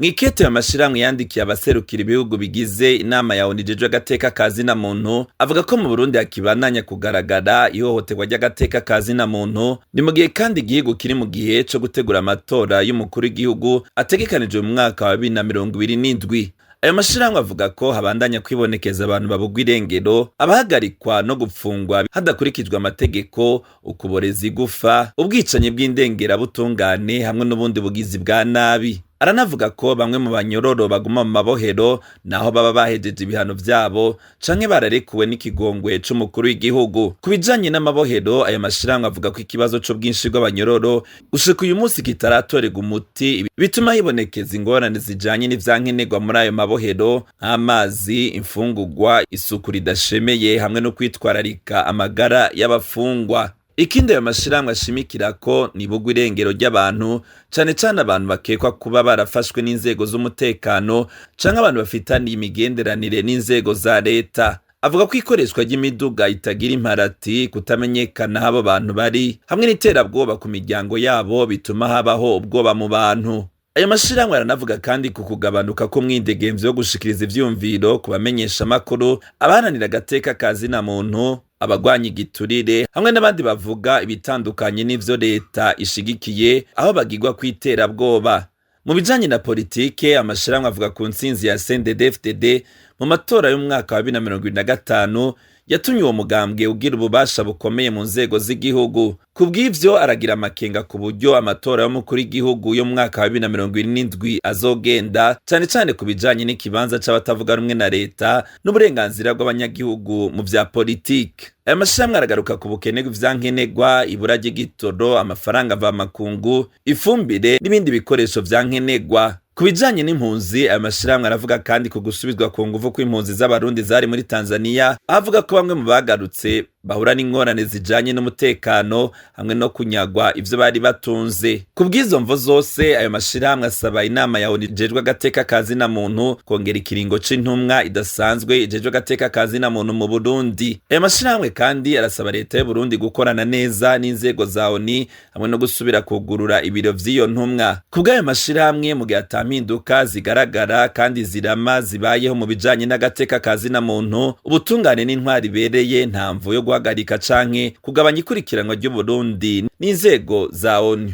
Mw'ikete ayo mashirahamwe yandikiye abaserukira ibihugu bigize inama ya ONU ijejwe agateka ka zina muntu, avuga ko mu Burundi hakibandanya kugaragara ihohoterwa ry'agateka ka zina muntu. Ni mu gihe kandi igihugu kiri mu gihe co gutegura amatora y'umukuru w'igihugu ategekanijwe mu mwaka wa 2027. Ayo mashirahamwe avuga ko habandanya kwibonekeza abantu babugwa irengero, abahagarikwa no gupfungwa hadakurikijwe amategeko, ukuboreza igufa, ubwicanyi bw'indengerabutungane hamwe n'ubundi bugizi bwa nabi. Aranavuga ko bamwe mu banyororo baguma mu mabohero naho baba bahejeje ibihano vyabo canke bararekuwe n'ikigongwe c'umukuru w'igihugu. Ku bijanye n'amabohero, ayo mashirahamwe avuga ko ikibazo c'ubwinshi bw'abanyororo gushika uyu munsi kitaratorerwa umuti, bituma hibonekeza ingorane zijanye n'ivyankenerwa muri ayo mabohero nk'amazi, imfungurwa, isuku ridashemeye hamwe no kwitwararika amagara y'abafungwa. Ikindi ayo mashirahamwe ashimikira ko nibugwa irengero ry'abantu, cane cane abantu bakekwa kuba barafashwe n'inzego z'umutekano canke abantu bafitaniye imigenderanire n'inzego za leta. Avuga ko ikoreshwa ry'imiduga itagira imparati, kutamenyekana aho abo bantu bari hamwe n'iterabwoba ku miryango yabo bituma habaho ubwoba mu bantu. Ayo mashirahamwe aranavuga kandi ku kugabanuka k'umwidegemvyo wo gushikiriza ivyiyumviro ku bamenyeshamakuru, abaharanira agateka ka zina muntu, abagwanya igiturire hamwe n'abandi bavuga ibitandukanye n'ivyo leta ishigikiye, aho bagirwa kw'iterabwoba. Mu bijanye na politike, amashirahamwe avuga ku ntsinzi ya CNDD-FDD mu matora y'umwaka wa 2025 yatumye uwo mugambwe ugira ububasha bukomeye mu nzego z'igihugu. Ku bw'ivyo, aragira amakenga ku buryo amatora y'umukuru w'igihugu yo mu mwaka wa 2027 azogenda, cane cane ku bijanye n'ikibanza c'abatavuga rumwe na leta n'uburenganzira bw'abanyagihugu mu vya politike. Aya mashirahamwe aragaruka ku bukene bw'ivyankenerwa, ibura ry'igitoro, amafaranga mvamakungu, ifumbire n'ibindi bikoresho vyankenerwa. Ku bijanye n'impunzi, aya mashirahamwe aravuga kandi ku gusubizwa ku nguvu kw'impunzi z'Abarundi zari muri Tanzania, avuga ko bamwe mu bagarutse bahura n'ingorane zijanye n'umutekano hamwe no kunyagwa ivyo bari batunze. Ku bw'izo mvo zose, ayo mashirahamwe asaba inama ya ONU ijejwe agateka ka zina muntu kongera ikiringo c'intumwa idasanzwe ijejwe agateka ka zina muntu mu Burundi. Ayo mashirahamwe kandi arasaba leta y'u Burundi gukorana neza n'inzego za ONU hamwe no gusubira kugurura ibiro vy'iyo ntumwa. Ku bw'ayo mashirahamwe, mu gihe ata mpinduka zigaragara kandi zirama zibayeho mu bijanye n'agateka ka zina muntu, ubutungane n'intwari ibereye, nta mvo yo guhagarika canke kugabanya ikurikiranwa ry'Uburundi n'inzego za ONU.